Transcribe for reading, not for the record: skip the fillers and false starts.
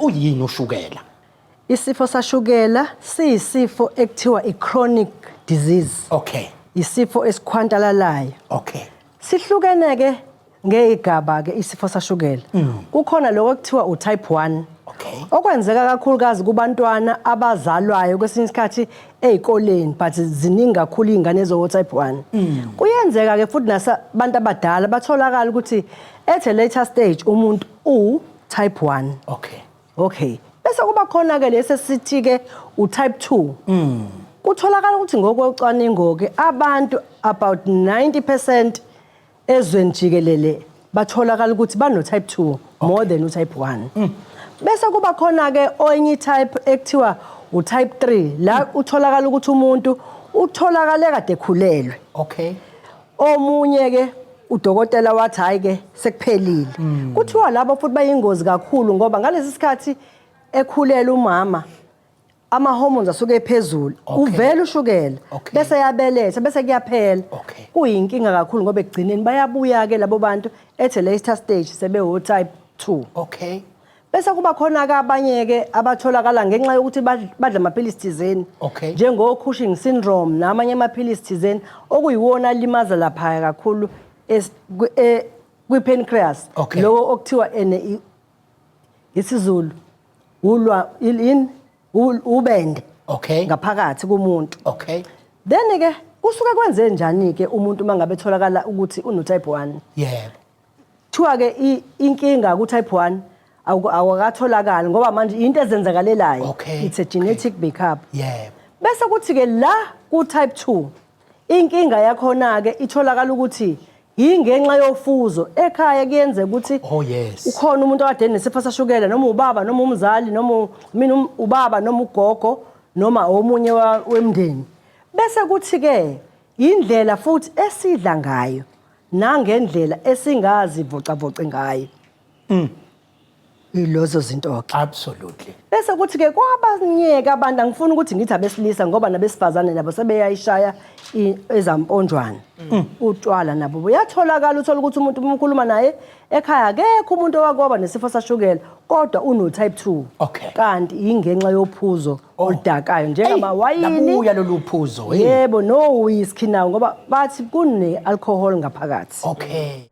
Uyini ushukela? Isifo sashukela siyisifo ekuthiwa i-chronic disease. Okay. Isifo esikhwantalalayo. Okay. Sihlukene ke ngeyigaba ke isifo sashukela. Kukhona lokho ekuthiwa u-type 1. Okay. Okwenzeka kakhulukazi kubantwana abazalwayo kwesinye isikhathi ezikoleni, but ziningi kakhulu izingane ezo type 1. Kuyenzeka ke futhi nasabantu abadala batholakala ukuthi at a later stage umuntu u type 1. Okay. Okay. Bese kuba khona ke lesi sithi ke u type 2. Kutholakala ukuthi ngokocwaningo ke abantu about 90% ezweni jikelele batholakala ukuthi bano type 2 more than u type 1. Bese kuba khona ke oyenye type ekuthiwa u type 3, la utholakala ukuthi umuntu utholakale kade ekhulelwe. Okay. Omunye ke udokotela wathi hayi ke sekuphelile. Kuthiwa labo futhi bayingozi kakhulu ngoba ngalesi sikhathi ekhulela umama, ama hormones asuke ephezulu, uvela ushukela, bese yabeletha, bese kuyaphela. Kuyinkinga kakhulu ngoba ekugcineni bayabuya ke labo bantu at a later stage sebe type 2. Okay. Bese kuba khona ke abanye ke abatholakala ngenxa yokuthi badla amaphilisi thizeni. Njengo Cushing syndrome namanye amaphilisi thizeni okuyiwona alimaza lapha kakhulu kwi pancreas. Lo okuthiwa ene isiZulu ulwa in ubende. Ngaphakathi kumuntu. Okay. Then ke kusuke kwenze njani ke umuntu mangabe etholakala ukuthi uno type 1? Yebo. Kuthiwa ke inkinga ku type 1 awakatholakali ngoba manje into ezenzakalelayo. It's a genetic makeup. Yebo. Bese kuthi ke la ku type 2 inkinga yakhona ke itholakala ukuthi yingenxa yofuzo ekhaya, kuyenzeka ukuthi Oh yes. ukhona umuntu okade enesifo sashukela, noma ubaba noma umzali noma mina ubaba noma ugogo noma omunye wemndeni. Bese kuthi ke indlela futhi esidla ngayo nangendlela esingazi vocavoce ngayo. Ilozo zinto ke. Absolutely. Bese kuthi ke kwabanyeka abantu, angifuni ukuthi ngithi abesilisa ngoba nabesifazane nabo sebeyayishaya ezamponjwana. Utshwala nabo buyatholakala, uthola ukuthi umuntu uma ukhuluma naye ekhaya akekho umuntu owakwaba nesifo sashukela kodwa uno type 2. Kanti ingenxa yophuzo oludakayo njengamawayini. Labuya lolu phuzo, hey. Yebo, no whisky nawo ngoba bathi kune alcohol ngaphakathi. Okay.